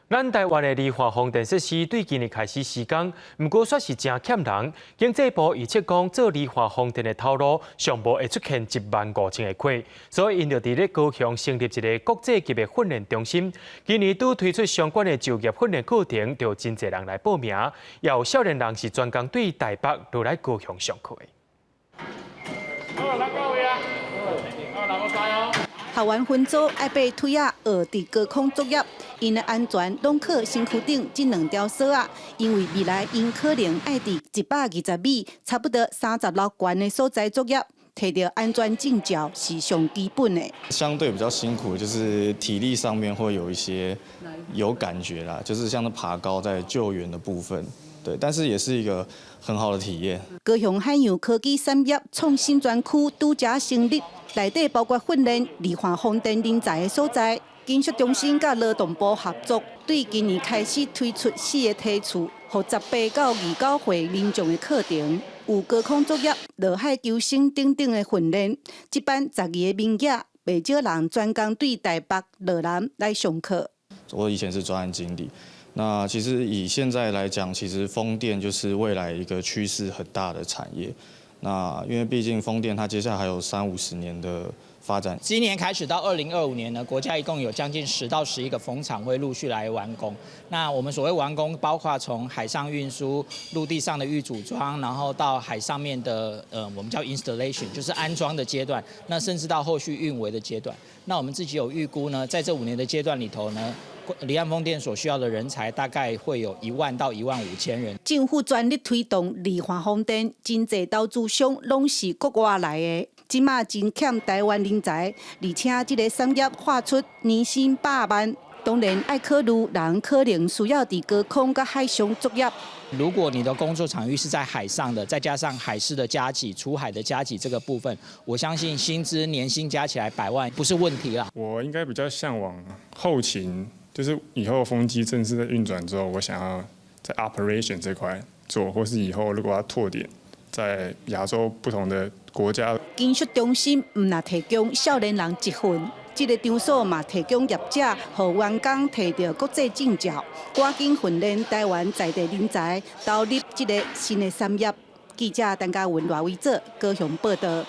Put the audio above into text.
咱台灣的離岸風電設施對今年開始施工，毋過煞是誠欠人。經濟部預測講，做離岸風電的頭路上無會出現1萬5千個缺，所以𪜶就佇咧高雄成立一个國際級的訓練中心。今年拄推出相關的就業訓練課程，就真濟人來報名，也有少年人是專工對台北落來高雄上課的。好，來各位啊！好，來我加油。學員分組愛爬梯仔，學佇高空作業，𪜶的安全攏靠身軀頂這兩條索仔，因為未來𪜶可能愛佇120米，差不多30樓懸的所在作業，提著安全證照是上基本的。相對比較辛苦，就是體力上面會有一些有感覺啦，就是像是爬高在救援的部分，對，但是也是一個很好的體驗。高雄海洋科技產業創新專區拄才成立，內底包括訓練離岸風電人才的所在。技術中心佮勞動部合作，對今年開始推出四个梯次，予18到29歲民眾的課程，有高空作業、落海求生等等的訓練。這班12個名額，袂少人專工對台北落南來上課。我以前是專案經理，那其實以現在來講，其實風電就是未來一個趨勢很大的產業。那因為畢竟風電它接下來還有三五十年的發展。今年開始到2025年呢，國家一共有將近10到11個風場會陸續來完工。那我們所謂完工，包括從海上運輸、陸地上的預組裝，然後到海上面的我們叫 installation，就是安裝的階段。那甚至到後續運維的階段。那我們自己有預估呢，在這5年的階段裡頭呢，離岸風電所需要的人才大概會有1萬到1萬5千人。政府全力推動離岸風電，真濟投資商攏是國外來的。這馬真欠台灣人才，而且這个產業喊出年薪百萬，當然愛考慮人可能需要佇高空佮海上作業。如果你的工作場域是在海上的，再加上海事的加給、出海的加給這個部分，我相信薪資年薪加起來百萬不是問題啦。我應該比較嚮往後勤，就是以後風機正式在運轉之後，我想要在 operation 這塊做，或是以後如果要拓點在亞洲不同的國家。技術中心毋但提供少年人集訓，這个場所嘛提供業者予員工提著國際證照，趕緊訓練台灣在地人才，投入這个新的產業。記者陳嘉文、賴維哲高雄報道。